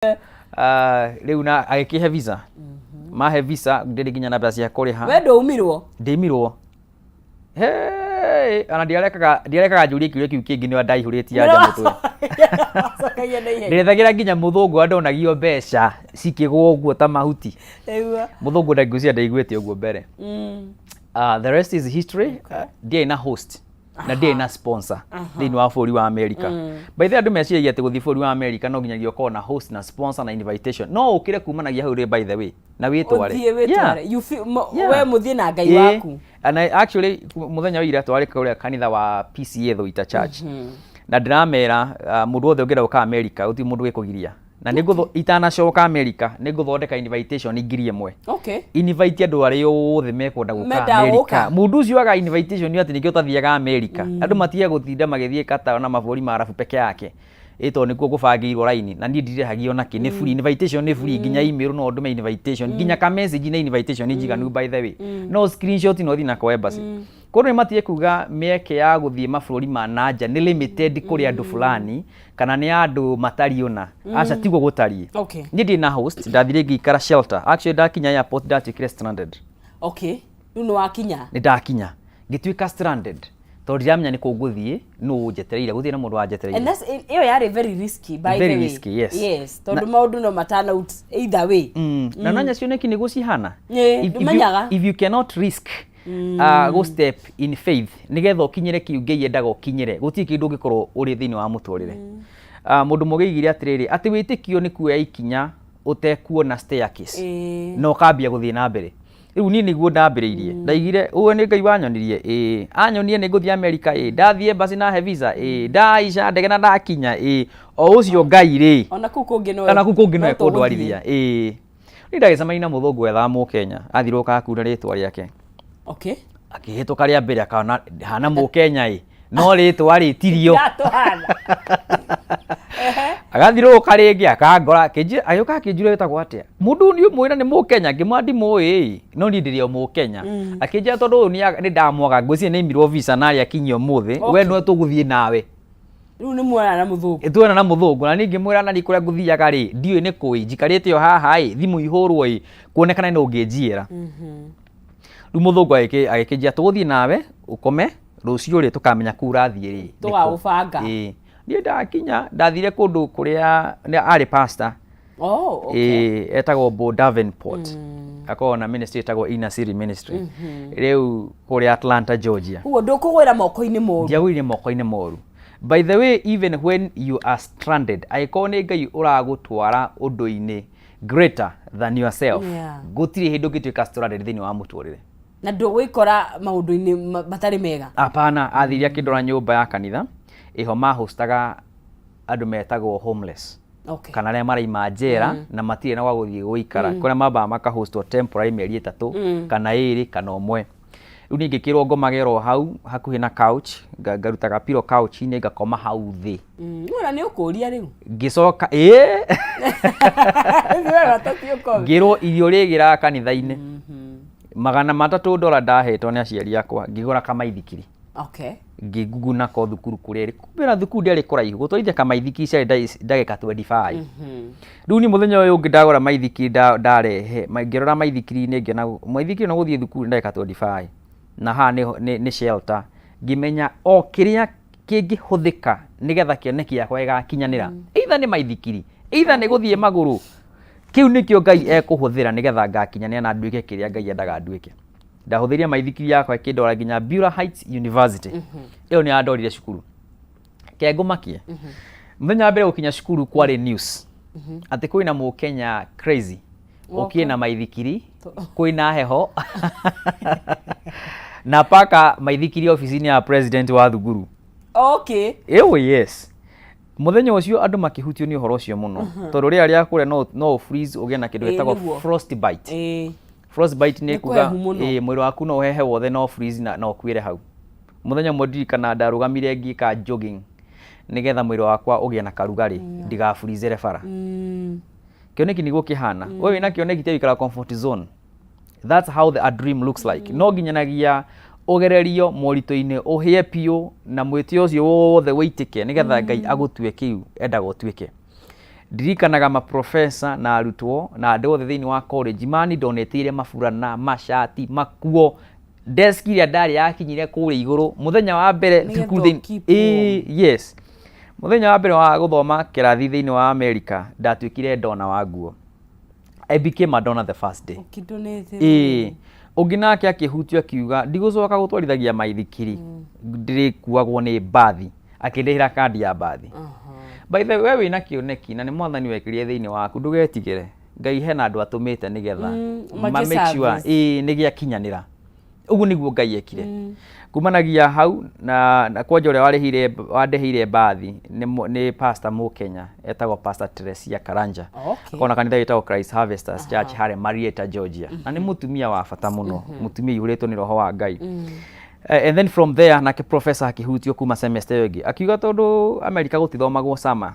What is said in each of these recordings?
Ah, rĩu na agĩkĩhe visa, mahe visa ndĩrĩ nginya na mbeca cia kũrĩha. We ndũumirwo? Ndĩmirwo. Hey, ona ndiarekaga njũrie kĩũria kĩu kĩngĩ, nĩ ndaihũrĩtie anja mũtwe. Wacokagia na ihenya. Ndĩrethagĩra nginya mũthũngũ andonagio mbeca cikĩgwo ũguo ta mahuti. Nĩguo. Mũthũngũ ndaingũcia ndaiguĩte ũguo mbere. The rest is history. Ndiarĩ na host na ndiarĩ na sponsor thĩinĩ wa bũrũri wa America. By the way, andũ meciragia atĩ gũthiĩ bũrũri wa America no nginyagia ũkorwo na host na sponsor na invitation. No ũkĩre kumanagia hau rĩ, by the way, na wĩtware. Ũthiĩ wĩtware. You feel- Yeah. We mũthiĩ na Ngai waku. And I actually mũthenya wa ira twarĩ kũrĩa kanitha wa PCA Thuita Church na ndĩramera mũndũ wothe ũngĩenda gũka America gũtirĩ mũndũ wĩkũgiria na nĩ itanacoka America nĩ ngũthondeka invitation 1000, invite andũ arĩa othe mekwenda gũka Menda America. gũka. Mũndũ ũcio aga invitation atĩ nĩkĩo ũtathiaga America, andũ matige gũtinda magĩthiĩ Qatar na mabũrũri ma Arabu peke yake ĩ tondũ nĩkuo gũbangĩirwo raini na niĩ ndirĩhagio nakĩ, nĩ free invitation, nĩ free, nginya email no ndũme invitation, nginya ka message na invitation nĩ njiganu, by the way, no screenshot no thiĩ nako embassy. Koguo nĩ matige kuga mĩeke ya gũthiĩ mabũrũri ma nanja nĩ limited kũrĩ andũ fulani kana nĩ andũ matariĩ ũna. Aca, tiguo gũtariĩ. Niĩ ndirĩ na host, ndathire ngĩikara shelter. Actually, ndakinya airport ndatuĩkire stranded. Okay, rĩu nĩ wakinya. Nĩ ndakinya ngĩtuĩka stranded tondũ ndiramenya nĩ kũ ngũthiĩ, nũ njetereire, gũtirĩ na mũndũ wanjetereire. And that's ĩyo yarĩ very risky, by Very the way. risky, yes. Yes, tondũ maũndũ no matana out either way. Na no cioneki nĩguo cihana. If you, Ndũmenyaga. if you cannot risk go step in faith nigetha ũkinyĩre kĩu Ngai endaga ũkinyĩre, gũtirĩ kĩndũ ũngĩkorwo ũrĩ thĩinĩ wa mũtũrĩre. Mũndũ mũgĩ aigire atĩrĩrĩ, atĩ wĩtĩkio nĩ kuoya ikinya ũtekuona staircase na ũkambia gũthiĩ na mbere. Rĩu niĩ nĩguo ndambĩrĩirie, ndaigire ũyũ nĩ Ngai wanyonirie, ĩĩ, anyonie nĩ ngũthiĩ America, ĩĩ, ndathiĩ embassy na he visa, ĩĩ, ndaica ndege na ndakinya, ĩĩ, o ũcio Ngai rĩ. Ona kũu kũngĩ no Kana kũu kũngĩ no no tũgũthiĩ. ekũndwarithia, ĩĩ. Niĩ ndagĩcemania na mũthũngũ wethaga Mũkenya, athirwo kakuna rĩtwa rĩake. Akĩhĩtũka rĩa mbere akona hana Mũkenya ĩ, no rĩtwa rĩ tirio. Ndatũhana. Agathirũrũka rĩngĩ akangora, agĩũka akĩnjũria wĩtagwo atĩa, mũndũ ũyũ nĩ ũmwĩra nĩ Mũkenya, ngĩmwĩra ndimũĩ ĩ, no niĩ ndĩrĩ o Mũkenya. Akĩnjĩra tondũ ũyũ nĩ ndamwaga, ngwĩciria nĩ aimirwo visa na arĩa akinyia ũmũthĩ, we nĩwe tũgũthiĩ nawe. Rĩu nĩ muonana na mũthũngũ. Tuona na mũthũngũ na niĩ ngĩmwĩra na niĩ kũrĩa ngũthiaga rĩ ndiũĩ nĩ kũĩ, njikarĩte o haha ĩ, thimũ ihũrwo ĩ, kuonekana nĩ ũngĩnjiĩra. Rĩu mũthũngũ agĩkĩnjĩra tũgũthiĩ nawe ũkome, rũciũ rĩ tũkamenya kũu ũrathiĩ rĩ nĩ kũ. Tũgagũbanga. Ĩĩ. Niĩ ndakinya ndathire kũndũ kũrĩa arĩ pastor. Ĩĩ, etagwo Bo Davenport, akoragwo na ministry ĩtagwo Inner City Ministry rĩu kũrĩa Atlanta, Georgia. Ũguo ndũkũgwĩra moko-inĩ moru. Ndiagũire moko-inĩ moru. By the way, even when you are stranded, angĩkorwo nĩ Ngai ũragũtwara ũndũ-inĩ greater than yourself, gũtirĩ hĩndĩ ũngĩtuĩka stranded thĩinĩ wa mũtũrĩre. Na ndũgwĩkora maũndũ-inĩ matarĩ mega. Hapana. Athire akĩndwara nyũmba ya kanitha ĩho mahostaga andũ metagwo homeless kana arĩa maraima njera na matirĩ na gwa gũthiĩ gũikara, kũrĩa mambaga makahostwo temporary mĩeri 3 kana 2 kana 1. Rĩu niĩ ngĩkĩrwo ngomagĩrwo hau hakuhĩ na couch, ngarutaga pillow couch-inĩ ngakoma hau thĩ. Ona nĩ ũkũria rĩu. Ngĩcoka ĩĩ. Wega, tũthiĩ ũkome. Ngĩrwo irio rĩgĩraga kanitha-inĩ. $300 ndahetwo nĩ aciari akwa, ngĩgũra kamaithikiri. Ngĩnguguna ko thukuru kũrĩa ĩrĩ, kumbe ona thukuru ndĩarĩ kũraihu, gũtwarithia kamaithikiri ciarĩ ndagĩka 25. Rĩu niĩ mũthenya ũyũ ũngĩ ndagũra maithikiri ndarehe, ngĩrora maithikiri-inĩ ngĩona maithikiri no gũthiĩ thukuru nĩ ndagĩka 25 na haha nĩ shelter, ngĩmenya o kĩrĩa kĩngĩhũthĩka nĩgetha kĩoneki gĩakwa gĩgakinyanĩra, either nĩ maithikiri, either nĩ gũthiĩ magũrũ, kĩu nĩkĩo Ngai ekũhũthĩra nĩgetha ngakinyanĩra na nduĩke kĩrĩa Ngai endaga nduĩke. Ndahũthĩrire maithikiri yakwa ĩkĩndwara nginya Beulah Heights University. Ĩyo nĩ yandorire cukuru kengũmakie. Mũthenya wa mbere gũkinya cukuru kwarĩ news atĩ kwĩna Mũkenya crazy ũkire na maithikiri, kwĩna heho na paka maithikiri ofici-inĩ ya president wa thukuru. Ĩũ yes, mũthenya ũcio andũ makĩhutio nĩ ũhoro ũcio mũno tondũ rĩera rĩa kũrĩa no freeze ũgĩe na kĩndũ gĩtagwo frostbite. Frostbite nĩ Nĩ kuga kũhehu mũno. Ĩĩ, mwĩrĩ waku no ũhehe wothe no freeze na no ũkuĩre hau. Mũthenya ũmwe ndirikana ndarũgamire ngĩka jogging nĩgetha mwĩrĩ wakwa ũgĩe na karugarĩ ndiga-freezere bara. Kĩoneki nĩguo kĩhana, we wĩna kĩoneki tiga gũikara comfort zone. That's how a dream looks like. No nginyanagia ũgererio moritũ-inĩ, ũhĩe biũ na mwĩtĩo ũcio wothe wĩitĩke nĩgetha Ngai agũtue kĩu endaga ũtuĩke. Ndirikanaga maprofesa na arutwo na andũ othe thĩinĩ wa college manidonetĩire maburana, macati, makuo. Desk ĩrĩa ndarĩ yakinyire kũrĩa igũrũ mũthenya wa mbere Nĩgetha thukuru thĩinĩ. ũkeep Ĩĩ, yes. Mũthenya wa mbere wa gũthoma kĩrathi thĩinĩ wa America ndatuĩkire dona wa nguo. I became a donor the first day. Ũkĩndonate. Ĩĩ. Ũngĩ nake akĩhutio akiuga ndigũcoka gũtwarithagia maithikiri, ndĩrĩkuagwo nĩ mbathi. Akĩndĩhĩra kandi ya mbathi. By the way, we wĩna kĩoneki na nĩ Mwathani wekĩrire thĩinĩ waku, ndũgetigĩre. Ngai hena andũ atũmĩte nĩgetha ma make make sure service. ĩĩ nĩ gĩakinyanĩra. Ũguo nĩguo Ngai ekire. Kumanagia hau na kwanja ũrĩa warĩhire wandĩhĩire mbathi nĩ pastor Mũkenya etagwo Pastor Teresia Karanja. Akona kanitha wĩtagwo Christ Harvesters Church harĩa Marietta, Georgia. Na nĩ mũtumia wa bata mũno, mũtumia ũihũrĩtwo nĩ roho wa Ngai. And then from there nake professor akĩhutio kuma semester ĩyo ĩngĩ akiuga tondũ America gũtithomagwo summer,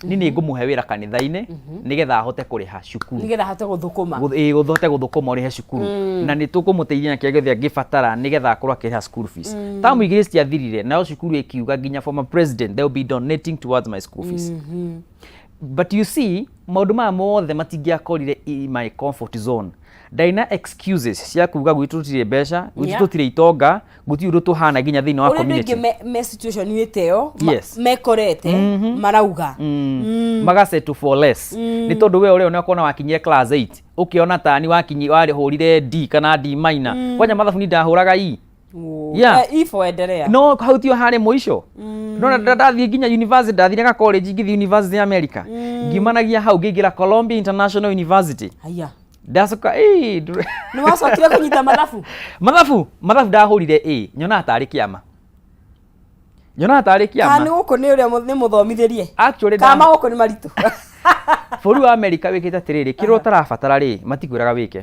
niĩ nĩ ngũmũhe wĩra kanitha-inĩ nĩgetha ahote kũrĩha cukuru. Nĩgetha ahote gũthũkũma. Ĩĩ, ũhote gũthũkũma ũrĩhe cukuru. Na nĩ tũkũmũteithia na kĩrĩa gĩothe angĩbatara nĩgetha akorwo akĩrĩha school fees. Term igĩrĩ ciathirire nayo cukuru ĩkiuga nginya former president they will be donating towards my school fees. But you see, maũndũ maya mothe matingĩakorire in my comfort zone. Ndarĩ na excuses cia kuga gwitũ tũtirĩ mbeca, gwitũ tũtirĩ itonga, gũtirĩ ũndũ tũhana nginya thĩinĩ wa Ũrĩa andũ community. aingĩ me situation -inĩ ta ĩyo mekorete marauga. Maga settle for less. Nĩ tondũ we ũrĩa ũkona wakinyire class 8, ũkĩona tani wakinyi warĩhũrire D kana D minor. Kwanja mathabu ni ndahũraga E. Yeah. E for endelea. No hau tio harĩ mũico. No ndathiĩ nginya university, ndathire ga college ngĩthiĩ university ya America. Ngiumanagia hau ngĩingĩra Columbia International University. Haya. Ndacoka ĩĩ Nĩ wacokire kũnyita mathabu? Mathabu ndahũrire A, nyonaga tarĩ kĩama. Nyonaga tarĩ Kana kĩama. nĩ gũkũ nĩ ũrĩa nĩ mũthomithĩrie? Actually Kana magũkũ nĩ maritũ? Bũrũri wa America wĩkĩte atĩrĩrĩ, kĩrĩa ũtarabatara rĩ, matikwĩraga wĩke.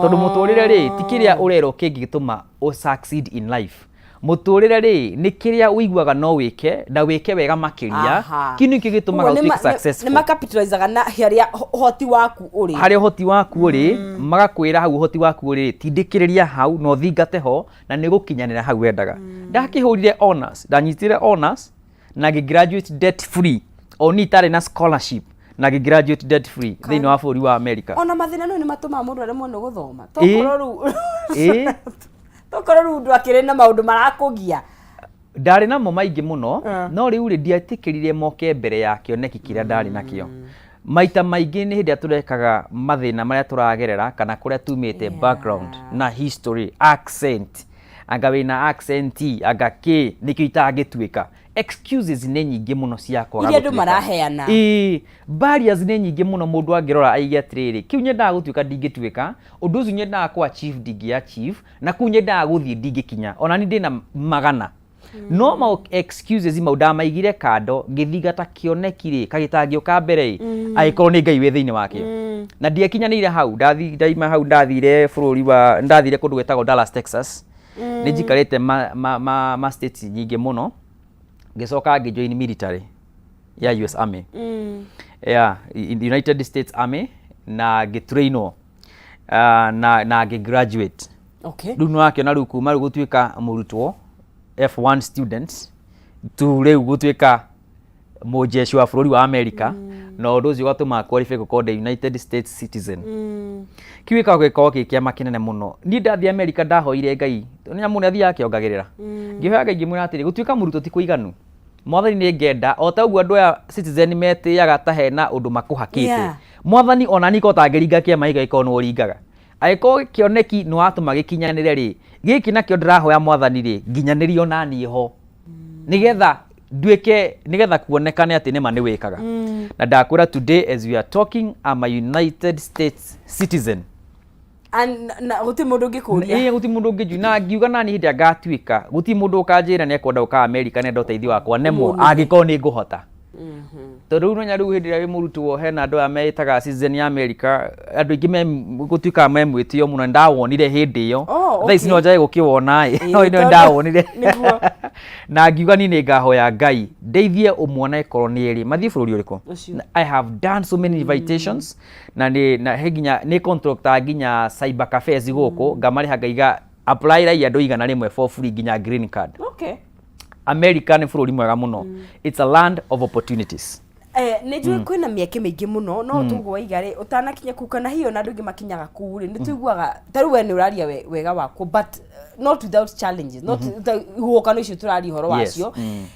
Tondũ mũtũrĩre rĩ, ti kĩrĩa ũrerwo kĩngĩtũma ũ succeed in life. Mũtũrĩre rĩ, nĩ kĩrĩa ũiguaga no wĩke na wĩke wega makĩria, kĩu nĩkĩo gĩtũmaga ũtuĩke successful. Nĩ makapitalizaga na harĩa ũhoti waku ũrĩ. Harĩa ũhoti waku ũrĩ, magakwĩra hau ũhoti waku ũrĩ, tindĩkĩrĩria hau na ũthingate ho na nĩ ũgũkinyanĩra hau wendaga. Ndakĩhũrire honors, ndanyitire honors na ngĩ graduate debt free, o niĩ itarĩ na scholarship na ngĩ graduate debt free thĩinĩ wa bũrũri wa America. Ona mathĩna nĩ matũmaga mũndũ aremwo nĩ gũthoma. Tokorwo rĩu ndwakĩrĩ na maũndũ marakũgia. Ndarĩ namo maingĩ mũno, no rĩu rĩ ndietĩkĩrire moke mbere ya kĩoneki kĩrĩa ndarĩ nakĩo. Maita maingĩ nĩ hĩndĩ ĩrĩa tũrekaga mathĩna marĩa tũragerera kana kũrĩa tumĩte background na history, accent, anga wĩna accent, anga kĩ, nĩkĩo itangĩtuĩka. Excuses nĩ nyingĩ mũno cia kwaga Iria andũ gũtuĩka. maraheana. Ĩĩ, barriers nĩ nyingĩ mũno mũndũ angĩrora aige atĩrĩrĩ, kĩu nyendaga gũtuĩka ndingĩtuĩka, ũndũ ũcio nyendaga kũ achieve ndingĩ achieve, na kũu nyendaga gũthiĩ ndingĩkinya. Ona niĩ ndĩna magana. No ma excuses mau ndamaigire kando, ngĩthingata kĩoneki rĩ, kagĩtangĩũka mbere ĩ, angĩkorwo nĩ Ngai wĩ thĩinĩ wakĩo. Na ndiakinyanĩire hau, ndaima hau ndathire bũrũri wa, ndathire kũndũ gwĩtagwo Dallas, Texas. Nĩ njikarĩte ma states nyingĩ mũno, ngĩcoka ngĩ join military ya US Army. Yeah, in the United States Army na ngĩtrainwo na ngĩ graduate. Rĩu nĩ wakĩona rĩu kuma rĩu gũtuĩka mũrutwo F1 student to rĩu gũtuĩka mũjeshi wa bũrũri wa America, na ũndũ ũcio ũgatũma qualify gũkorwo the United States citizen. Kĩu gĩkoragwo gĩkoragwo gĩ kĩama kĩnene mũno. Niĩ ndathiĩ America ndahoire Ngai, nĩ amu nĩ athiaga akĩongagĩrĩra. Ngĩhoya Ngai ngĩmwĩra atĩrĩ, gũtuĩka mũrutwo ti kũiganu. Mwathani nĩ ngenda, o ta ũguo andũ aya citizen metĩaga ta hena ũndũ makũhakĩte. Mwathani ona niĩ korwo ũtangĩringa kĩama gĩkĩ angĩkorwo nĩwe ũringaga. Angĩkorwo kĩoneki nĩ watũma gĩkinyanĩre rĩ, gĩkĩ nakĩo ndĩrahoya mwathani rĩ, nginyanĩrio na niĩ ho. Nĩgetha nduĩke, nĩgetha kuonekane atĩ nĩma nĩ wĩkaga. Na ndakwĩra today as we are talking, I'm a United States citizen. And na gũtirĩ mũndũ ũngĩkũria. Ĩĩ, gũtirĩ mũndũ ũngĩnjũria. Na ngiuga nani hĩndĩ ĩrĩa ngatuĩka, gũtirĩ mũndũ ũkanjĩra nĩ ekwenda gũka America nĩ ũteithio wakwa nemwo, angĩkorwo nĩ ngũhota. Tondũ rĩu nonya rĩu hĩndĩ ĩrĩa wĩ mũrutwo hena andũ aya meĩtaga citizen ya America, andũ aingĩ gũtuĩkaga me mwĩtĩo mũno, ndawonire hĩndĩ ĩyo. Thaa ici no njage gũkĩwona ĩ, no ĩno ndawonire. Na ngiuga niĩ nĩ ngahoya Ngai ndeithie ũmwe ona ĩkorwo nĩ erĩ mathiĩ bũrũri ũrĩkũ. I have done so many invitations na nĩ na he nginya nĩ contractaga nginya cyber cafes gũkũ, ngamarĩha ngaiga apply rai andũ 100 for free nginya green card. America nĩ bũrũri mwega mũno. It's a land of opportunities. Nĩ njũĩ kwĩna mĩeke mĩingĩ mũno, no tũguo waiga rĩ, ũtanakinya kũu, kana hihi ona andũ aingĩ makinyaga kũu rĩ, nĩ tũiguaga ta rĩu we nĩ ũraria wega wakuo, but not without challenges, not without ihuhũkano icio tũraria ũhoro wacio.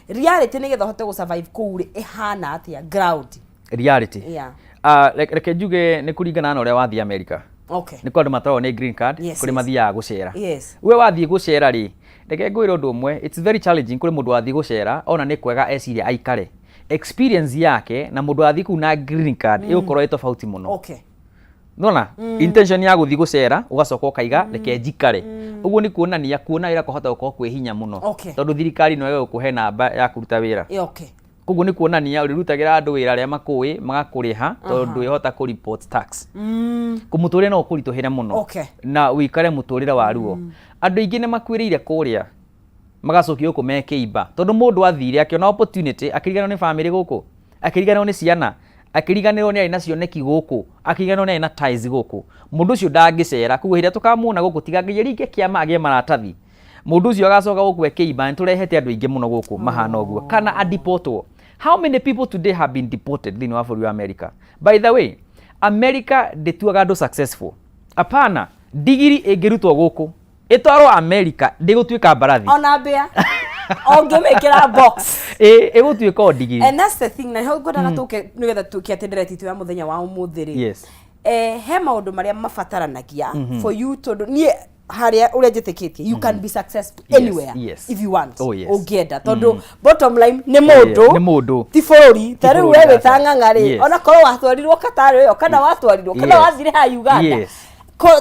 Reality, nĩgetha ũhote gũ survive kũu rĩ, ĩhana atĩa ground? Reality? Yeah. Ah, reke njuge nĩ kũringana na ũrĩa wathiĩ America. Nĩ kwa andũ mataragwo nĩ green card, kũrĩ mathiaga gũcera. We wathiĩ gũcera rĩ, reke ngwĩre ũndũ ũmwe, it's very challenging. Kũrĩ mũndũ wathiĩ gũcera ona nĩ kwega eciria aikare experience yake, na mũndũ wathiĩ kũu na green card ĩgũkorwo ĩ tofauti mũno. Nona intention ya gũthiĩ gũcera, ũgacoka ũkaiga reke njikare, ũguo nĩ kuonania kuona wĩra kwahota gũkorwo kwĩ hinya mũno, tondũ thirikari no ĩgũkũhe namba ya kũruta wĩra. Koguo nĩ kuonania ũrĩrutagĩra andũ wĩra arĩa makũĩ magakũrĩha, tondũ ndwĩhota kũ report tax. Kũmũtũrĩre no ũkũritũhĩre mũno na ũikare mũtũrĩre wa ruo. Andũ aingĩ nĩ makuĩrĩire kũrĩa, magacokio gũkũ me kĩimba, tondũ mũndũ athire akĩona opportunity, akĩriganĩrwo nĩ family gũkũ, akĩriganĩrwo nĩ ciana, akĩriganĩrwo nĩ arĩ na cioneki gũkũ, akĩriganĩrwo nĩ arĩ na ties gũkũ. Mũndũ ũcio ndangĩcera. Koguo hĩndĩ ĩrĩa tũkamuona gũkũ, tiga nginya ringe kĩama agĩe maratathi, mũndũ ũcio agacoka gũkũ ekĩimba. Nĩ tũrehete andũ aingĩ mũno gũkũ mahana ũguo, kana adipotwo. How many people today have been deported thĩinĩ wa bũrũri wa America? By the way, America ndĩtuaga andũ successful. Hapana. Ndigiri ĩngĩrutwo gũkũ ĩtwarwo America, ndĩgũtuĩka mbarathi. Ona mbĩa ũngĩmĩkĩra box. Ĩ, ĩgũtuĩka o ndigiri. And that's the thing, na nĩho ngwendaga tũke nĩgetha tũke atĩ ndereti itũ ya mũthenya wa ũmũthĩ rĩ, he maũndũ marĩa mabataranagia for you, tondũ niĩ harĩa ũrĩa njĩtĩkĩtie, you can be successful anywhere if you want, ũngĩenda, tondũ bottom line nĩ mũndũ. Nĩ mũndũ. Ti bũrũri. Ta rĩu bũrũri, we wĩ aca. ta Ng'ang'a rĩ, onakorwo watwarirwo Qatar ĩyo, kana watwarirwo kana wathire ha Uganda,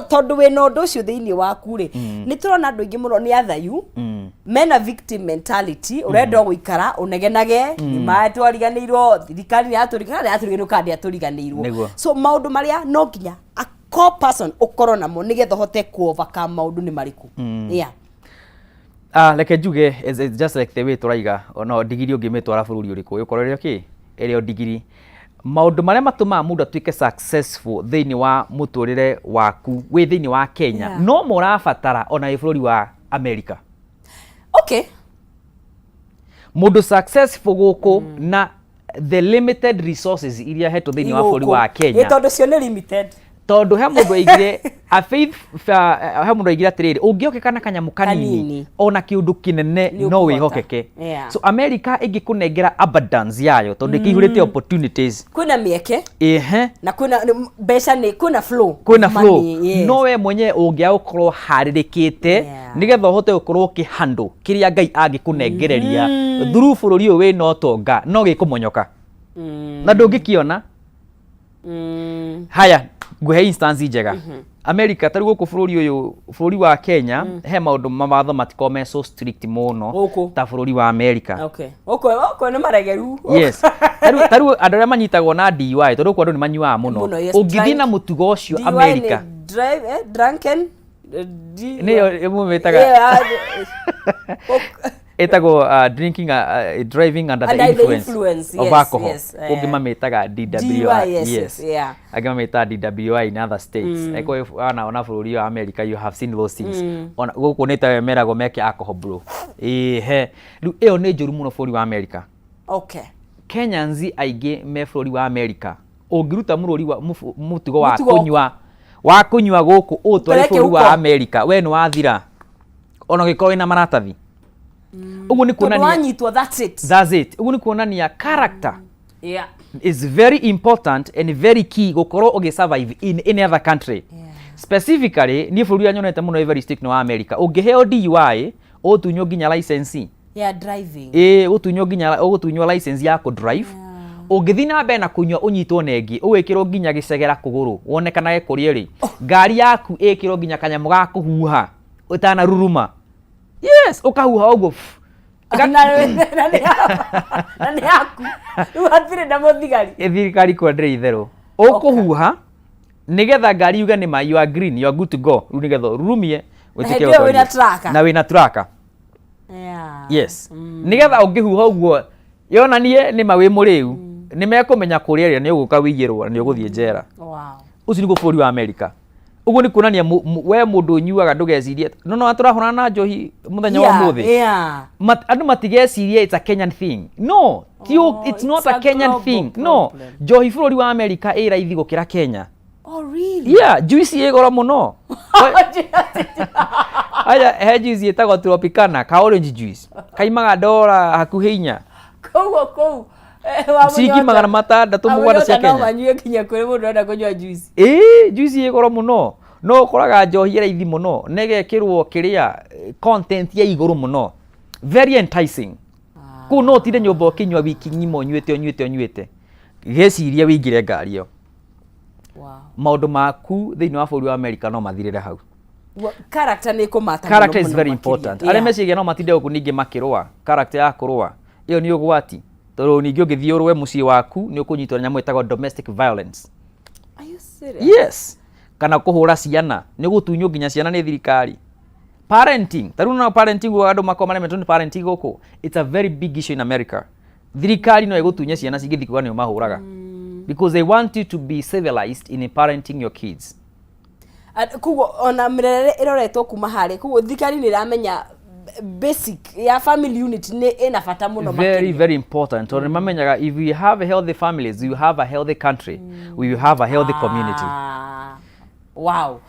tondũ wĩna ũndũ ũcio thĩinĩ waku rĩ, nĩ tũrona andũ aingĩ mũno nĩ athayu, mena victim mentality, ũrenda o gũikara ũnegenage nĩ matwariganĩirwo, thirikari nĩ yatũriganĩirwo, yatũriganĩirwo kana ndĩatũriganĩirwo. So maũndũ marĩa no nginya a core person ũkorwo namo nĩgetha ũhote ku overcome maũndũ nĩ marĩkũ? Yeah. Ah, reke njuge it's just like the way tũraiga, ona ndigiri ũngĩmĩtwara bũrũri ũrĩkũ, ĩgũkorwo ĩrĩ o kĩ, ĩrĩ o ndigiri. Maũndũ marĩa matũmaga mũndũ atuĩke successful thĩinĩ wa mũtũrĩre waku wĩ thĩinĩ wa Kenya, no mũrabatara ona wĩ bũrũri wa America. Mũndũ successful gũkũ na the limited resources iria hetwo thĩinĩ wa bũrũri wa Kenya, Ĩ, tondũ cio nĩ limited. Tondũ he mũndũ aigire a faith, he mũndũ aigire atĩrĩrĩ, ũngĩhokeka na kanyamũ kanini, Kanini. ona kĩũndũ kĩnene Nĩ no ũkũhota. wĩhokeke. So America ĩngĩkũnengera abundance yayo, tondũ ĩkĩihũrĩte opportunities, Kwĩna mĩeke. Na kwĩna mbeca, nĩ kwĩna flow kwĩna of flow. money, yes. No we mwenyewe ũngĩaga gũkorwo harĩrĩkĩte nĩgetha ũhote gũkorwo ũkĩhandle kĩrĩa Ngai angĩkũnengereria through bũrũri ũyũ wĩna ũtonga, no gĩkũmonyoka na ndũngĩkĩona. Haya, ngũhe instance njega. America, ta rĩu gũkũ bũrũri ũyũ, bũrũri wa Kenya, he maũndũ, mawatho matikoragwo me so strict mũno Gũkũ. ta bũrũri wa America. Okay, gũkũ nĩ maregeru. Yes, ta rĩu andũ arĩa manyitagwo na DUI, tondũ gũkũ andũ nĩ manyuaga mũno. Mũno, yes. Ũngĩthiĩ na mũtugo ũcio DUI nĩ America, drive, drunken, D- nĩyo ĩmwe mĩtaga Yeah, ĩtagwo drinking, driving under the Under the influence, influence, of yes, alcohol. Kũngĩ mamĩtaga DWI. DUI, yes, yeah. Angĩ mamĩtaga DWI in other states. Eko ona bũrũri wa America, you have seen those things. Ona gũkũ nĩ ta meragwo meke alcohol bro. Ĩhe, rĩu ĩyo nĩ njũru mũno bũrũri wa America. Kenyans aingĩ me bũrũri wa America, ũngĩruta mũrũri wa mũtugo wa Mũtugo. kũnyua gũkũ ũtware Ũtware bũrũri wa kĩhuko. America, we nĩ wathira, ona ũngĩkorwo wĩna maratathi. Ũguo nĩ Tondũ kuonania wanyitwo, that's it. That's it. Ũguo nĩ kuonania character is very important and very key gũkorwo ũgĩ survive in any other country. Specifically niĩ bũrũri ũrĩa nyonete mũno wĩ very strict nĩ wa America. Ũngĩheo DUI, ũgũtunywo nginya license. Yeah, driving. Ĩ, ũgũtunywo nginya, ũgũtunywo license ya kũ drive. Ũngĩthiĩ na mbere na kũnyua, ũnyitwo na ĩngĩ, ũgwĩkĩrwo nginya gĩcegera kũgũrũ, wonekanage kũrĩa ĩrĩ ngari yaku, ĩkĩrwo nginya kanyamũ ga kũhuha ũtanaruruma. Yes, ũkahuha ũguo. Na nĩ yaku rĩu, hatirĩ na mũthigari. Ĩ, thirikari kwa ndĩrĩ itherũ. Ũkũhuha nĩgetha ngari yuge nĩ ma you are green, you are good to go. Rĩu nĩgetha ũrurumie wĩtĩkĩre Hĩndĩ ĩyo wĩna gũtwarithia. tracker. Na wĩna tracker. Yes, nĩgetha ũngĩhuha ũguo yonanie nĩ ma wĩ mũrĩu, nĩ mekũmenya kũrĩa ĩrĩa nĩ ũgũka wĩiyĩrwo na nĩ ũgũthiĩ njera. Ũcio nĩguo bũrũri wa America. Ũguo nĩ kuonania we mũndũ ũnyuaga ndũgecirie no no tũrahũrana na njohi mũthenya wa ũmũthĩ. Andũ matigecirie it's a Kenyan thing. No, ti Oh, it's not it's a a Kenyan global thing. No, problem. njohi bũrũri wa America ĩ raithi gũkĩra Kenya. Oh, really? Yeah, juice ĩ goro mũno. Aya, he juice ĩtagwo Tropicana, ka orange juice. Kaimaga ndora hakuhĩ 4. Koguo kũu eh, Ciringi 607 cia no Kenya. manyue nginya kũrĩ mũndũ ũrenda kũnyua juice. Ĩĩ, juice ĩ goro mũno. No ũkoraga njohi ĩ raithi mũno na ĩgekĩrwo kĩrĩa content ya igũrũ mũno. Very enticing. Kũu no ũtinde nyũmba ũkĩnyua wiki ng'ima ũnyuĩte ũnyuĩte ũnyuĩte. Gĩcirie wĩingĩre ngari ĩyo. Maũndũ maku thĩinĩ wa bũrũri wa America no mathirĩre hau. Character nĩ ĩkũmata. Character is very important. Arĩa meciria no matinde gũkũ ningĩ makĩrũa, character ya kũrũa ĩyo nĩ ũgwati, tondũ ningĩ ũngĩthiĩ ũrũe mũciĩ waku nĩ ũkũnyitwo na nyamũ ĩtagwo domestic violence. Are you serious? Yes. Kana kũhũra ciana, nĩ ũgũtunywo nginya ciana nĩ thirikari. Parenting, ta rĩu no parenting andũ makoragwo maremetwo nĩ parenting gũkũ. It's a very big issue in America. Thirikari no ĩgũtunye ciana cingĩthiĩ kuga nĩ ũmahũraga. Because they want you to be civilized in parenting your kids. Koguo ona mĩrerere ĩroretwo kuma harĩa, koguo thirikari nĩ ĩramenya basic ya family unit nĩ ĩna bata mũno. Very very important, tondũ nĩmamenyaga if we have healthy families, we have a healthy country, we will have a healthy community. Ah, wow.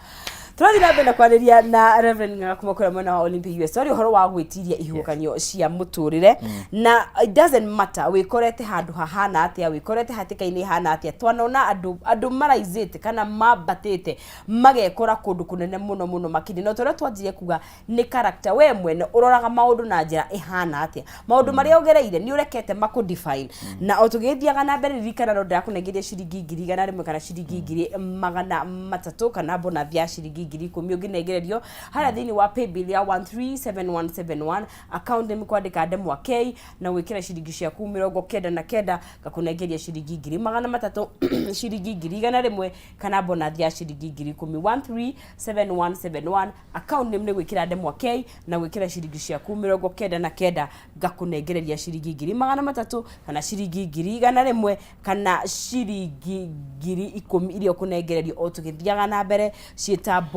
Tũrathiĩ na mbere na kwarĩria na Reverend Ng'ang'a kuma kũrĩa mwena wa Olympic US. Twaria ũhoro wa gwĩtiria ihuhũkanio cia mũtũrĩre, na it doesn't matter wĩkorete handũ hahana atĩa, wĩkorete hatĩka-inĩ hana atĩa. Twanona andũ maraizĩte kana mambatĩte magekora kũndũ kũnene mũno mũno makĩria, na ũrĩa twanjirie kuga nĩ character, we mwene ũroraga maũndũ na njĩra ĩhana atĩa, maũndũ marĩa ũgereire nĩ ũrekete makũ define. Na o tũgĩthiaga na mbere, ririkana no ndĩrakũnengeria ciringi 100,000 kana ciringi 300,000 kana bonus ya ciringi 10,000 ũngĩnengererio harĩa thĩinĩ wa paybill ya 137171, account name kwandĩka ndemwa K na gwĩkĩra ciringi ciaku 99, ngakũnengeria ciringi 300,000, ciringi 100,000 kana bonus ya ciringi 10,000. 137171, account name nĩ gwĩkĩra ndemwa K na gwĩkĩra ciringi ciaku 99, ngakũnengereria ciringi 300,000 kana ciringi 100,000 kana ciringi 10,000 iria ũkũnengererio o tũgĩthiaga na mbere ciĩta bonus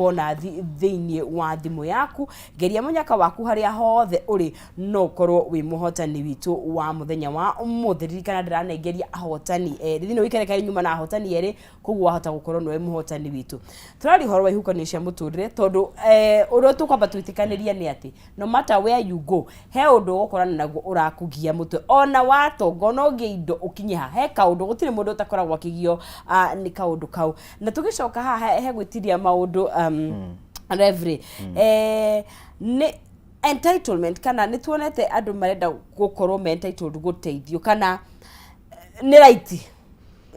thĩinĩ wa thimũ yaku. Geria mũnyaka waku harĩa hothe ũrĩ, no ũkorwo wĩ mũhotani witũ wa mũthenya wa ũmũthĩ. Ririkana ndĩranengeria ahotani erĩ thĩinĩ ũikare karĩ nyuma na ahotani erĩ, koguo wahota gũkorwo nĩwe mũhotani witũ. Tũraria ũhoro wa ihukanio cia mũtũrĩre, tondũ ũrĩa tũkwamba twĩtĩkanĩria nĩ atĩ no matter where you go, he ũndũ ũgũkorana naguo ũrakũgia mũtwe. Ona watonga, ona ũgĩe indo ũkinye ha, he kaũndũ, gũtirĩ mũndũ ũtakoragwo akĩgio nĩ kaũndũ kau. Na tũgĩcoka haha he gwĩtiria maũndũ, Reverend, nĩ entitlement, kana nĩ tuonete andũ marenda gũkorwo me entitled gũteithio, kana nĩ right,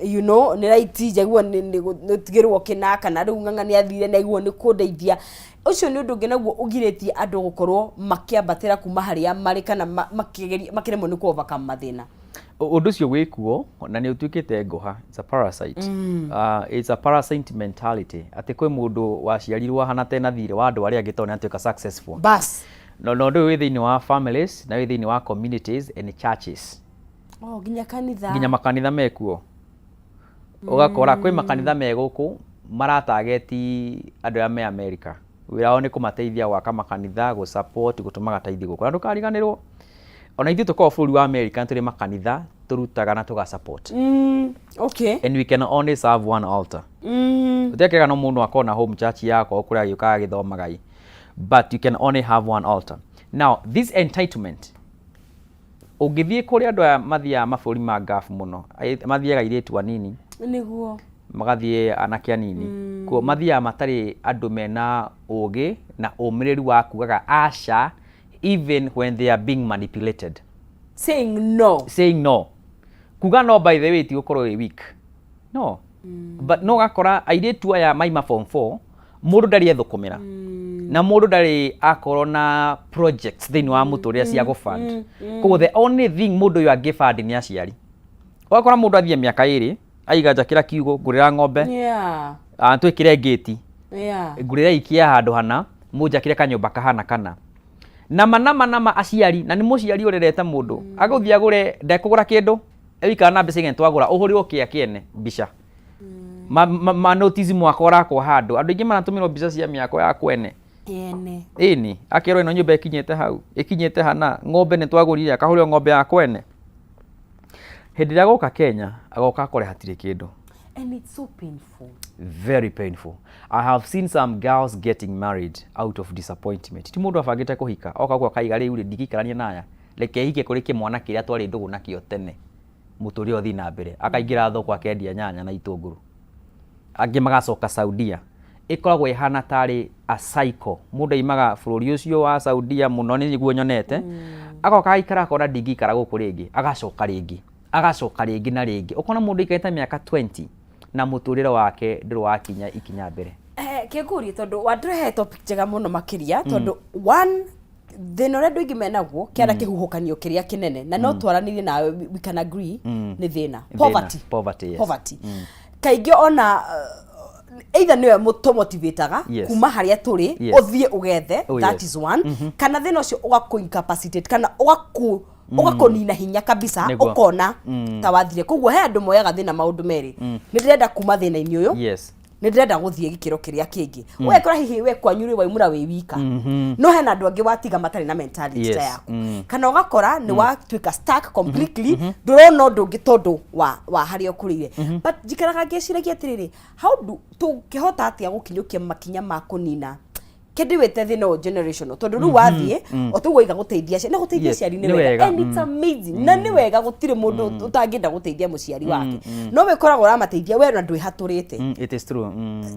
nĩ right njaguo nĩ gũtigĩrwo kĩna, kana rĩu Ng'ang'a nĩ athire na aiguo nĩ kũndeithia. Ũcio nĩ ũndũ ũngĩ naguo ũgirĩtie andũ gũkorwo makĩambatĩra kuma harĩa marĩ, kana makĩgeria makĩremwo nĩ kũ overcome mathĩna. Ũndũ ũcio wĩkuo na nĩ ũtuĩkĩte ngũha. It's a parasite. It's a parasite mentality, atĩ kwĩ mũndũ waciarirwo ahana tena thirĩ wa andũ arĩa angĩ tondũ nĩ atuĩka successful. Bas. No ũndũ ũyũ wĩ thĩinĩ wa families na wĩ thĩinĩ wa communities and churches. Oh, nginya kanitha. Nginya makanitha mekuo. Ũgakora kwĩ makanitha me gũkũ maratageti andũ arĩa me America, wĩra wao nĩ kũmateithia gwaka makanitha, gũ support, gũtũmaga taithi gũkũ. Na ndũkariganĩrwo ona ithuĩ tũkoragwo bũrũri wa America nĩ tũrĩ makanitha tũrutaga na tũga support. And we can only serve one altar. Ũtekega no mũndũ akorwo na home church yakwa kũrĩa agĩũkaga agĩthomaga ĩ, but you can only have one altar. Now this entitlement, ũngĩthiĩ kũrĩa andũ aya mathiaga mabũrũri ma Gulf mũno, mathiaga airĩtu anini, magathiĩ anake anini kuo, mathiaga matarĩ andũ mena ũgĩ na ũmĩrĩru wa kugaga aca even when they are being manipulated. Saying no. Saying no. Kuga no, by the way, ti gũkorwo wĩ weak, no. But no ũgakora airĩtu aya maima form 4, mũndũ ndarĩ ethũkũmĩra na mũndũ ndarĩ akorwo na projects thĩinĩ wa mũtũrĩre cia gũfund. Koguo the only thing mũndũ ũyũ angĩfund nĩ aciari. Ũgakora mũndũ athiĩ mĩaka 2 aiga njakĩra kiugũ, ngũrĩra ng'ombe, twĩkĩre ngĩti, ngũrĩra ikia handũ hana, mũnjakĩre kanyũmba kahana kana nama nama nama aciari. Na nĩ mũciari ũrerete mũndũ agũthiĩ agũre, ndekũgũra kĩndũ, ewikara na mbeca igene twagũra ũhũrĩrwo kĩa kĩene mbica. Ma notice mwaka ũrakwo handũ, andũ aingĩ maratũmĩrwo mbica cia mĩako ya kwene. Ene. Ĩni, akerwo ĩno nyũmba ĩkinyĩte hau, ĩkinyĩte hana, ng'ombe nĩ twagũrire, akahũrĩrwo ng'ombe ya kwene. Hĩndĩ ĩrĩa agoka Kenya, agoka akore hatirĩ kĩndũ. And it's so painful. Very painful. I have seen some girls getting married out of disappointment. Ti mũndũ abangĩte kũhika, oka gũkũ akaiga rĩu rĩ, ndingĩikarania na aya, reke hike kũrĩ kĩmwana kĩrĩa twarĩ ndũgũ nakĩo tene, mũtũrĩre ũthiĩ na mbere. Akaingĩra thoko akendia nyanya na itũngũrũ. Angĩ magacoka Saudia. Ĩkoragwo ĩhana tarĩ a cycle. Mũndũ aimaga bũrũri ũcio wa Saudia mũno nĩguo nyonete, agoka agaikara akona ndingĩikara gũkũ rĩngĩ, agacoka rĩngĩ, agacoka rĩngĩ na rĩngĩ. Ũkona mũndũ aikarĩte mĩaka 20 na mũtũrĩre wake ndũrĩ wakinya ikinya mbere. Kĩngũrie tondũ wandũrehe topic njega mũno makĩria, tondũ one thĩna ũrĩa andũ aingĩ menaguo kĩara kĩhuhũkanio kĩrĩa kĩnene na no twaranĩrie nawe, we can agree, nĩ thĩna, poverty. Poverty, yes. Poverty kaingĩ ona either nĩwe tũmotivataga kuma harĩa tũrĩ ũthiĩ ũgethe, that is one, kana thĩna ũcio ũgakũ incapacitate kana ũgakũnina hinya kabisa, ũkona ta wathire. Koguo he andũ moyaga thĩna maũndũ merĩ: nĩ ndĩrenda kuma thĩna-inĩ ũyũ, nĩ ndĩrenda gũthiĩ gĩkĩro kĩrĩa kĩngĩ. Ũgekora hihi we kwanyu rĩ waimũra wĩ wika, no hena andũ angĩ watiga matarĩ na mentality ta yaku, kana ũgakora nĩ watuĩka stuck completely, ndũrona ũndũ ũngĩ tondũ wa harĩa ũkũrĩire. But njikaraga ngĩciragia atĩrĩrĩ, how do tũngĩhota atĩa gũkinyũkia makinya ma kũnina kĩndĩ wĩte thĩna ũyũ generational? Tondũ rĩu wathiĩ o tũguo iga gũteithia aciari na gũteithia aciari nĩ nĩ wega, wega. And it's amazing na nĩ wega, gũtirĩ mũndũ ũtangĩenda gũteithia mũciari wake, no wĩkoragwo ũramateithia we na ndwĩhatũrĩte. It is true.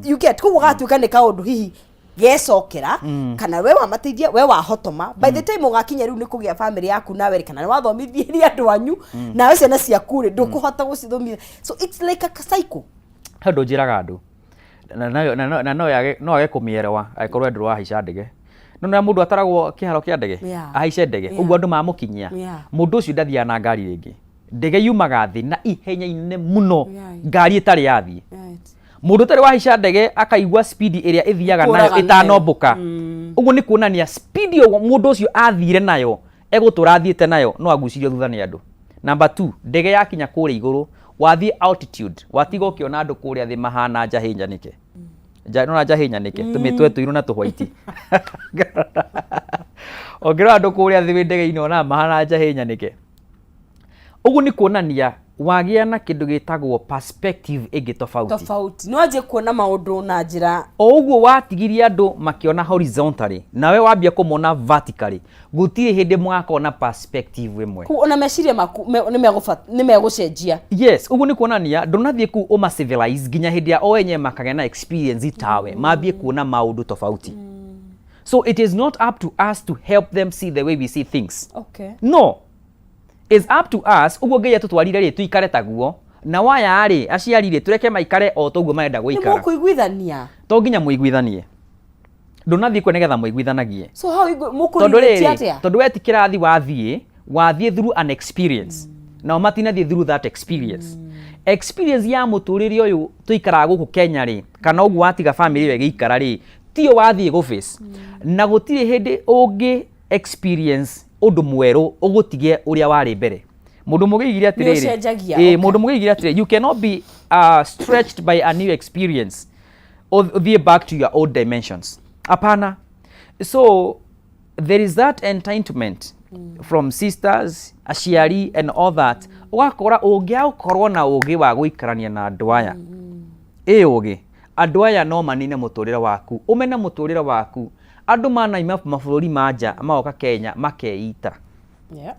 You get? Koguo gatuĩka nĩ kaũndũ hihi gecokera, kana we wamateithia, we wahotoma, by the time ũgakinya rĩu nĩ kũgĩa family yaku nawe rĩ, kana nĩ wathomithirie andũ anyu, nawe ciana ciaku rĩ, ndũkũhota gũcithomithia. So it's like a cycle. He ũndũ njĩraga andũ na no age kũmĩerewa angĩkorwo ndũrĩ wahaica ndege, no nĩ mũndũ ataragwo kĩharo kĩa ndege, ahaice ndege, ũguo andũ mamũkinyia, mũndũ ũcio ndathiaga na ngari rĩngĩ. Ndege yumaga thĩ na ihenya inene mũno, ngari ĩtarĩ yathiĩ. Mũndũ ũtarĩ wahaica ndege akaigua speed ĩrĩa ĩthiaga nayo Kũraga nayo. ĩtanombũka. Ũguo nĩ kuonania speed ĩyo mũndũ ũcio athire nayo, egũtũra athiĩte nayo, no agucirio thutha nĩ andũ. Number two, ndege yakinya kũrĩa igũrũ, wathiĩ altitude, watiga ũkĩona andũ kũrĩa thĩ mahana njahĩ njanĩke. Nona njahĩ nyanĩke, tũmĩtwe tũirũ na tũhwaiti. Ũngĩrora andũ kũrĩa thĩ wĩ ndege-inĩ, onaga mahana njahĩ nyanĩke. Ũguo nĩ kuonania wagĩa na kĩndũ gĩtagwo perspective ĩngĩ tofauti. Tofauti, no anjie kuona maũndũ na njĩra O ũguo watigirie andũ makĩona horizontally, nawe wambia kũmona vertically, gũtirĩ hĩndĩ mũgakorwo na perspective ĩmwe. Kũu ona meciria maku nĩ megũcenjia. Yes, ũguo nĩ kuonania ndũnathiĩ kũu ũma civilize nginya hĩndĩ ya o enyewe makagĩa na experience tawe, mambie kuona maũndũ tofauti. So it is not up to us to help them see the way we see things. No, it's up to us ũguo Ngai atũtwarire rĩ, tuikare taguo, na waya rĩ, aciari rĩ, tũreke maikare o toguo marenda Nĩ gũikara. Mũkũiguithania. To nginya mũiguithanie. Ndũnathiĩ kuo nĩgetha mũiguithanagie. So how Tondũ mũkũrĩtie rĩrĩ, atĩa? Tondũ we ti kĩrathi wathiĩ through an experience, nao matinathiĩ through that experience. Experience ya mũtũrĩre ũyũ tũikaraga gũkũ Kenya rĩ, kana ũguo watiga family ĩyo ĩgĩikara rĩ, tiyo wathiĩ gũ face. Na gũtirĩ hĩndĩ ũngĩ experience ũndũ mwerũ ũgũtige ũrĩa warĩ mbere. Mũndũ mũgĩ aigire atĩrĩrĩ, Ũcenjagia, ĩĩ, mũndũ mũgĩ aigire atĩrĩrĩ, you cannot be stretched by a new experience ũthiĩ back to your old dimensions. Hapana. So there is that entitlement from sisters, aciari and all that. Ũgakora ũngĩaga gũkorwo na ũgĩ wa gũikarania na andũ aya, ĩ ũgĩ andũ aya no manine mũtũrĩre waku, ũmene mũtũrĩre waku. Andũ manaima mabũrũri ma nja magoka Kenya makeita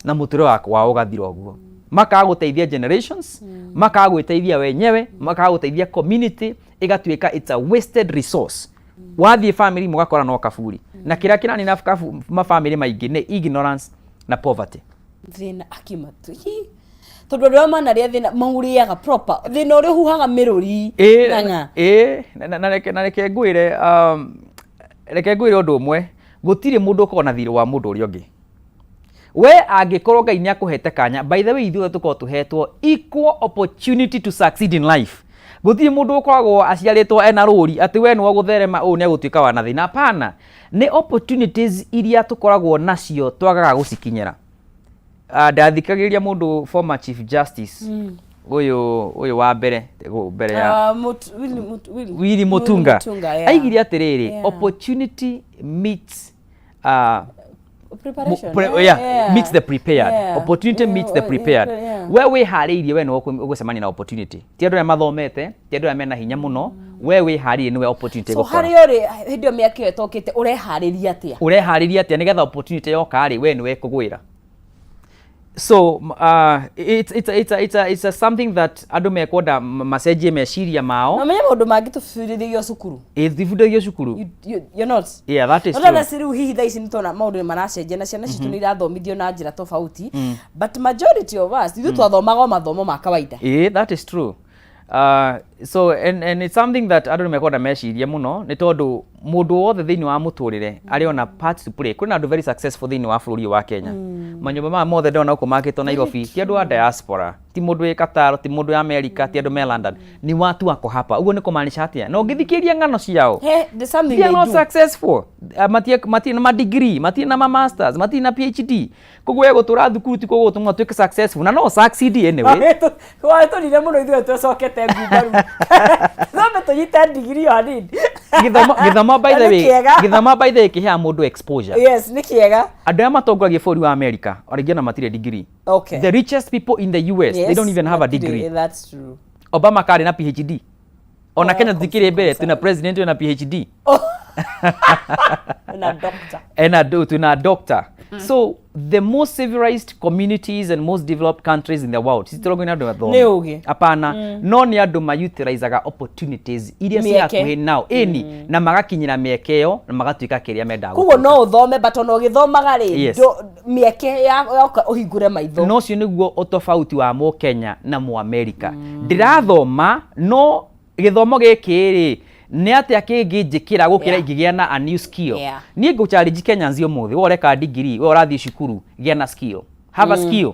na mũtũrĩre waku wao ũgathira ũguo, makaga gũteithia generations, makaga gwĩteithia wenyewe, makaga gũteithia community, ĩgatuĩka it's a wasted resource. Wathiĩ family mũgakora no kaburi, na kĩrĩa kĩranina mabamĩrĩ maingĩ nĩ ignorance na poverty. Thĩna akimatu hi, tondũ andũ arĩa manarĩa thĩna maũrĩaga proper, thĩna ũrĩa ũhuhaga mĩrũri. Ng'ang'a. Ĩĩ, na reke ngwĩre ũndũ ũmwe: gũtirĩ mũndũ ũkoragwo na thirĩ wa mũndũ ũrĩa ũngĩ. We angĩkorwo Ngai nĩ akũhete kanya, by the way, ithuothe tũkoragwo tũhetwo equal opportunity to succeed in life. Gũtirĩ mũndũ ũkoragwo aciarĩtwo ena rũri atĩ we nĩwe gũtherema ũũ nĩ egũtuĩka wa na thĩna. Hapana, nĩ opportunities iria tũkoragwo nacio twagaga gũcikinyĩra. Ndathikagĩrĩria mũndũ, former chief justice. Ũyũ ũyũ wa mbere mbere ya Willy Willy Willy Mutunga Mutunga, yeah. Aigire atĩrĩrĩ, "Opportunity meets preparation, yeah, meets the prepared." Opportunity meets the prepared. We wĩharĩirie, we nĩwe ũgũcemania na opportunity. Ti andũ arĩa mathomete, ti andũ arĩa mena hinya mũno. We wĩharĩirie, nĩwe opportunity So ĩgũkora. Harĩa ũrĩ hĩndĩ ĩyo mĩaka ĩyo ĩtokĩte, ũreharĩria atĩa? Ũreharĩria atĩa nĩgetha opportunity yoka rĩ, we nĩwe ĩkũgwĩra? So it's a something that andũ mekwenda macenjie meciria mao. Na menye maũndũ mangĩ tũbundithagio cukuru. Ĩthibundithagio cukuru. You're not Yeah, that is Ona true. Rĩu hihi thaa ici nĩtwona maũndũ nĩ maracenjia na ciana citũ nĩ irathomithio na njĩra tofauti, but majority of us, ithuĩ twathomaga o mathomo ma kawaida. Yeah, that is true. So and it's something that andũ nĩmekwenda mecirie mũno, nĩ tondũ mũndũ wothe thĩinĩ wa mũtũrĩre arĩ ona part to play. Kwĩna andũ very successful thĩinĩ wa bũrũri ũyũ wa Kenya. Manyũmba maya mothe ndĩrona gũkũ makĩtwo Nairobi ti andũ a diaspora, ti mũndũ wĩ Qatar, ti mũndũ wĩ America, ti andũ me London, ni watu wako hapa. Ũguo nĩ kũmaanisha atĩa? Na ũngĩthikĩrĩria ng'ano ciao, He, there's something they are they not do. successful. Matirĩ na ma degree, matirĩ na ma masters, matirĩ na PhD. Koguo we gũtũra thukuru ti gũgũtũma ũtuĩke successful, na no succeed anyway. Watũrire mũno ithuĩ twecokete ngumbaru thome tũnyite ndigiri o hanini. Gĩthomo, by the Na nĩ way, kĩega. Gĩthomo, by the way, kĩheaga mũndũ exposure. Yes, nĩ kĩega. Andũ arĩa matongoragia bũrũri wa America orĩngĩ ona matirĩ degree. The richest people in the US, they don't even have a Matirĩ, degree. That's true. Obama karĩ na PhD. Ona Oh, Kenya tũtikĩrĩ mbere, twĩna president wĩna PhD. Na doctor. Ena twĩna doctor. So the most civilized communities and most developed countries in the world citirongwo nĩ andũ athomu. Nĩ ũgĩ. Hapana, no nĩ andũ mautilizaga opportunities iria ciĩ Mĩeke. hakuhĩ nao, ĩni, na magakinyĩra mĩeke ĩyo na magatuĩka kĩrĩa mendaga Koguo gũtuĩka. no ũthome, but ona ũgĩthomaga rĩ, mĩeke yoka ũhingũre maitho. No ũcio nĩguo ũtofauti wa Mũkenya na Mũamerika. Ndĩrathoma, no gĩthomo gĩkĩ rĩ, nĩ atĩa kĩngĩnjĩkĩra gũkĩra ingĩgĩa na a new skill? Niĩ ngũ challenge Kenyans ũmũthĩ: we ũreka degree, we ũrathiĩ cukuru, gĩa na skill, have a skill.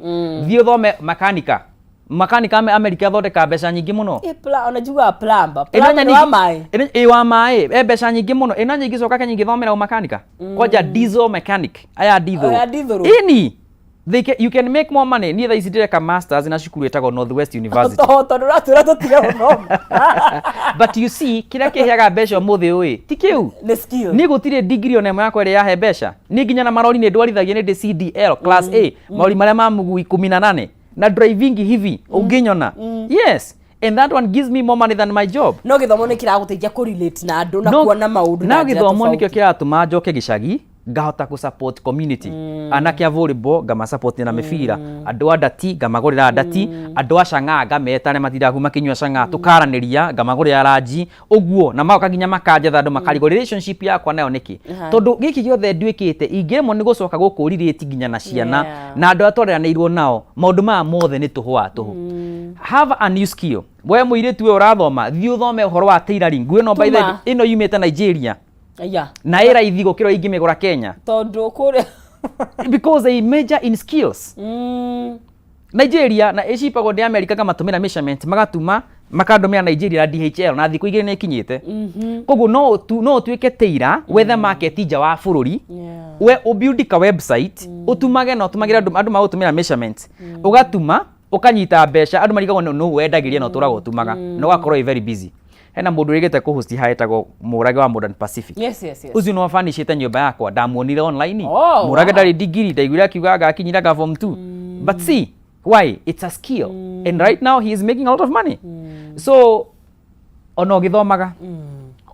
Thiĩ ũthome makanika. Makanika America athondeka mbeca nyingĩ mũno. Ona njugaga plumber. Ĩno Plumber nĩ wa maĩ. Ĩ, wa maĩ, e mbeca nyingĩ mũno. Ĩno nyingĩ coka Kenya ingĩthomera ũmakanika, kwanja diesel mechanic, aya diesel. Aya diesel. Ĩni, you can make more money. Niĩ thaa ici ndĩreka masters na cukuru ĩtagwo Northwest University. Tondũ ũratwĩra tũtige gũthoma. But you see, kĩrĩa kĩheaga mbeca ũmũthĩ ũyũ ti kĩu. Nĩ skill. Niĩ gũtirĩ degree ona ĩmwe yakwa ĩrĩa yahe mbeca. Niĩ nginya na marori nĩ ndwarithagia, nĩ ndĩ CDL class A, marori marĩa ma mũguu 18, na driving hivi ũngĩnyona. Yes, and that one gives me more money than my job. No gĩthomo nĩ kĩragũteithia kũrelate na andũ na kuona maũndũ na na njĩra gĩthomo nĩkĩo tofauti. kĩratũma njoke gĩcagi ngahota kũ support community. Anake a volleyball ngama support na mĩbira, andũ a ndati ngamagũrĩra ndati, andũ a cang'aa ngameta arĩa matindaga makĩnyua cang'aa, tũkaranĩria, ngamagũrĩra ranji ũguo, na magoka nginya makanjetha, andũ makarigwo relationship yakwa nayo nĩkĩ, tondũ gĩkĩ gĩothe nduĩkĩte ingĩremwo nĩ gũcoka gũkũ relate nginya na ciana na andũ arĩa twareranĩirwo nao, maũndũ maya mothe nĩ tũhũ wa tũhũ. Have a new skill. We mũirĩtu ũyũ ũrathoma, thiĩ ũthome ũhoro wa tailoring. Nguo ĩno, by the way, Tuma. ĩno yumĩte Nigeria na ĩ raithi gũkĩra ũrĩa ingĩmĩgũra Kenya. Tondũ kũrĩa Because they major in skills. Nigeria na ĩcipagwo nĩ America, ngamatũmĩra measurement, magatuma, makandũmĩra Nigeria na DHL, na thikũ 2 nĩ ikinyĩte. Koguo no ũtuĩke tailor, wethe market nja wa bũrũri. We ũbuild ka website, ũtumage na ũtumagĩre andũ, andũ magũtũmĩra measurement, ũgatuma, ũkanyita mbeca. Andũ marigagwo nũ wendagĩria, na ũtũraga ũtumaga na ũgakorwo wĩ very busy. Hena mũndũ wĩgĩte kũhost haha etagwo Mũrage wa Modern Pacific. Ũcio nĩ wabanicĩte nyũmba yakwa, ndamuonire online. Mũrage ndarĩ degree, ndaiguire akiuga anga akinyire anga form 2, but see why? It's a skill, and right now he is making a lot of money. So ona ũgĩthomaga,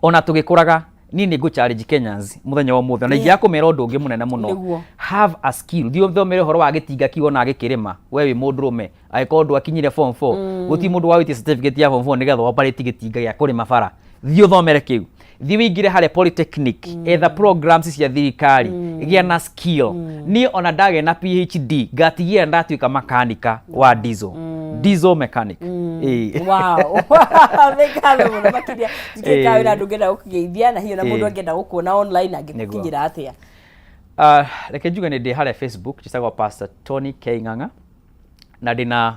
ona tũgĩkũraga, niĩ nĩ ngũ challenge Kenyans mũthenya wa ũmũthĩ, ona ingĩaga kũmera ũndũ ũngĩ mũnene mũno. Have a skill. Thiĩ ũthomere ũhoro wa gĩtinga kiu ona gĩkĩrĩma. We wĩ mũndũrũme, angĩkorwo ndwakinyire form 4, gũtirĩ mũndũ wawĩtie certificate ya form 4 nĩgetha operate gĩtinga gĩa kũrĩma bara. Thiĩ ũthomere kĩu, thiĩ wĩingĩre harĩa polytechnic, etha programs cia thirikari, gĩa na skill. Niĩ ona ndagĩa na PhD, ngatigia ndatuĩka makanika wa diesel, diesel mechanic. Ĩĩ. Wow, nĩ ngatho mũno makĩria. Njikĩkaga wĩra andũ ngenda gũkũgeithia na hiyo na mũndũ angĩenda gũkuona online angĩgũkinyĩra atĩa? Reke njuge nĩ ndĩ harĩa Facebook, njĩtagwo Pastor Tony K Ng'ang'a, na ndĩna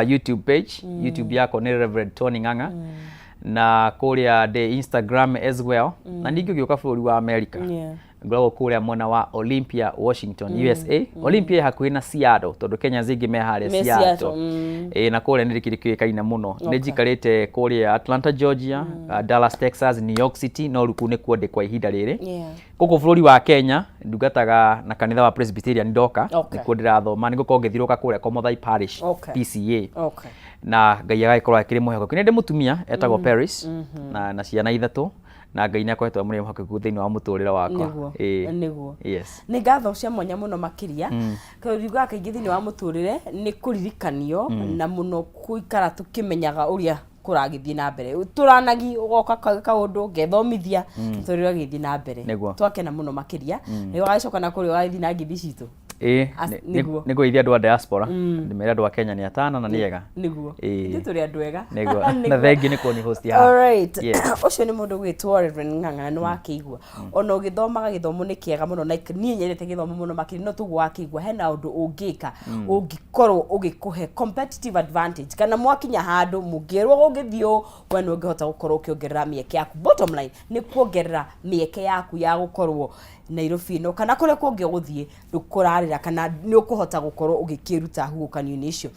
YouTube page. YouTube yakwa nĩ Reverend Tony Ng'ang'a, na kũrĩa ndĩ Instagram as well, na ningĩ ũgĩũka bũrũri wa America, Ngoragwo kũrĩa mwena wa Olympia, Washington, USA. Olympia ĩ hakuhĩ na Seattle, tondũ Kenya aingĩ me harĩa Me Seattle. Seattle, Ĩ, na kũrĩa nĩ kĩrĩ kĩũĩkaine mũno. Nĩ njikarĩte kũrĩa Atlanta, Georgia, Dallas, Texas, New York City, no rĩu kũu nĩkuo ndĩ kwa ihinda rĩrĩ. Gũkũ bũrũri wa Kenya ndungataga na kanitha wa Presbyterian ndoka. Nĩkuo ndĩrathoma, nĩ ngũkorwo ngĩthiũrũrũka kũrĩa Komothai Parish, PCA. Na Ngai agagĩkorwo akĩrĩ mwĩhokeku. Nĩ ndĩ mũtumia etagwo Paris na ciana ithatũ, na Ngai nĩ akoretwo arĩ mwĩhokeku thĩinĩ wa mũtũrĩre wakwa. Nĩguo. Ĩĩ. Nĩguo. Yes. Nĩ ngatho cia mwanya mũno makĩria. Riugaga kaingĩ thĩinĩ wa mũtũrĩre nĩ kũririkanio na mũno gũikara tũkĩmenyaga ũrĩa kũragĩthiĩ na mbere. Tũranagi ũgoka kaũndũ ngethomithia, mũtũrĩre ũgagĩthiĩ na mbere. Nĩguo. Twakena mũno makĩria. Nĩ ũgagĩcoka na kũrĩa ũgagĩthiĩ na ngithi citũ. Ĩĩ. Nĩguo. Nĩ ngũgeithia andũ a diaspora, ndĩmere andũ a Kenya nĩ atana na nĩ ega. Nĩguo. Ĩĩ. Ithuĩ tũrĩ andũ ega. Nĩguo. Na Nĩguo. thengiũ nĩ kũni host haha. Alright. Yes. Ũcio nĩ mũndũ ũgwĩtwo Reverend Ng'ang'a, nĩ wakĩigua. Ona ũgĩthomaga, gĩthomo nĩ kĩega mũno. Like niĩ nyendete gĩthomo mũno makĩria, no tũguo wakĩigua hena ũndũ ũngĩka ũngĩkorwo ũgĩkũhe competitive advantage, kana mwakinya handũ mũngĩrwo gũngĩthiĩ ũũ, we nĩ ũngĩhota gũkorwo ũkĩongerera mĩeke yaku. Bottom line nĩ kuongerera mĩeke yaku ya gũkorwo Nairobi ĩno kana kũrĩa kũngĩ ũgũthiĩ, ndũkũrarĩra kana nĩ ũkũhota gũkorwo ũgĩkĩruta huhũkanio-inĩ icio.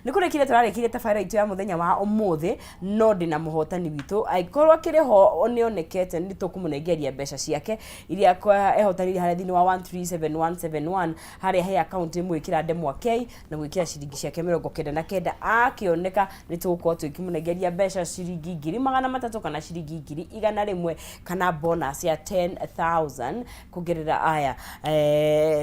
Nĩ kũrĩkire tũrarĩkire tabarĩra itũ ya mũthenya wa ũmũthĩ, no ndĩna mũhotani witũ, angĩkorwo akĩrĩ ho nĩ onekete, nĩ tũkũmũnengeria mbeca ciake iria ehotanire harĩa thĩinĩ wa 137171, harĩa he akaunti ĩmwĩkĩra ndemwa K na gwĩkĩra ciringi ciake 99. Akĩoneka nĩ tũgũkorwo tũkĩmũnengeria mbeca ciringi 300,000 kana ciringi 100,000 kana bonus ya 10,000 kuongerera aya.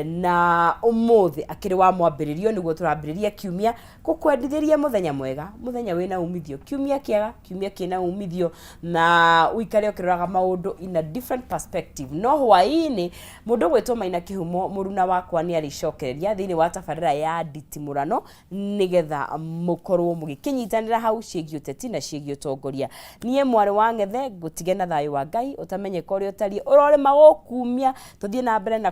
Na ũmũthĩ akĩrĩ wa mwambĩrĩrio, nĩguo tũrambĩrĩria kiumia, gũkwendithĩria mũthenya mwega, mũthenya wĩna umithio, kiumia kĩega, kiumia kĩna umithio, na ũikare ũkĩroraga maũndũ in a different perspective. No hwaĩ-inĩ mũndũ ũgwĩtwo Maina Kĩhumo, mũruna wakwa, nĩ arĩcokereria thĩinĩ wa tabarĩra ya nditimũrano, nĩgetha mũkorwo mũgĩkĩnyitanĩra hau ciĩgiĩ ũteti na ciĩgiĩ ũtongoria. Niĩ mwarĩ wa Ng'ethe ngũtige na thayũ wa Ngai ũtamenyeka ũrĩa ũtariĩ, ũrorĩma gũkumia tũthiĩ na mbere na